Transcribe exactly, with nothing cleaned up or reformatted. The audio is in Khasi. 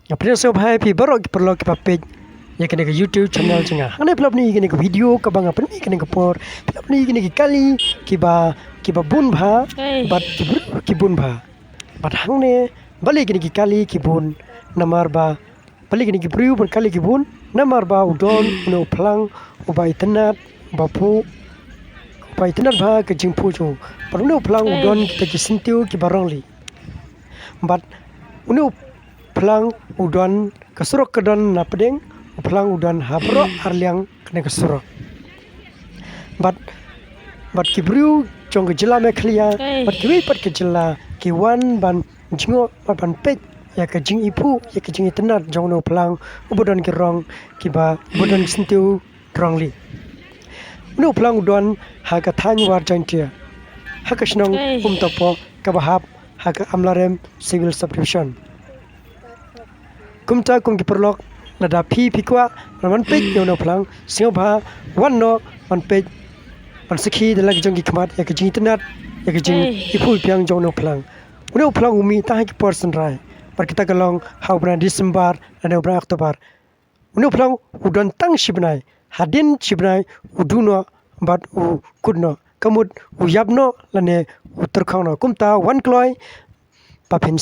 Nga pdiang sngewbha ïa phi baroh ki paralok kiba peit ïa kane ka YouTube channel jong nga. Hangne phi la peit ïa kane ka video kaba nga pynmih kane ka por, phi la peit ïa kine ki kali kiba, kiba bun bha bad ki briew ki bun bha. Bad hangne balei kine ki kali ki bun? Namar ba, balei kine ki briew bad kali ki bun? Namar ba u don une u phlang uba itynnad, uba phuh, uba itynnad bha ka jingphuh jong u. Bad une u phlang u don kita ki syntiew kiba rong lih. Bad une u phlang u don, ka surok ka don na pdeng, u phlang u don ha baroh arliang kane ka surok. Bad, bad ki briew jong ka jylla Meghalaya bad kiwei pat ki jylla ki wan ban jngoh bad ban peit ïa ka jingiphuh, ïa ka jingitynnad jong une u phlang uba don ki rong kiba, uba don ki syntiew rong lih. Une u phlang u don ha ka thaiñ War Jaiñtia, ha ka shnong Umtapok kaba hap ha ka Amlarem Civil Subdivision. Kumta kum ki paralok, lada phi phi kwah ban wan peit ïa une u phlang, sngewbha wan noh ban peit, ban sakhi da la ki jong ki khmat ïa ka jingitynnad, ïa ka jingiphuh iphiang jong une u phlang. Une u phlang u mih tang ha ki por synrai bad kita ka long ha u bnai December lane u bnai October. Une u phlang u don tang shi bnai, hadien shi bnai u duh noh bad u kut noh, ka mut u ïap noh lane u tyrkhong noh. Kumta wan kloi ba phin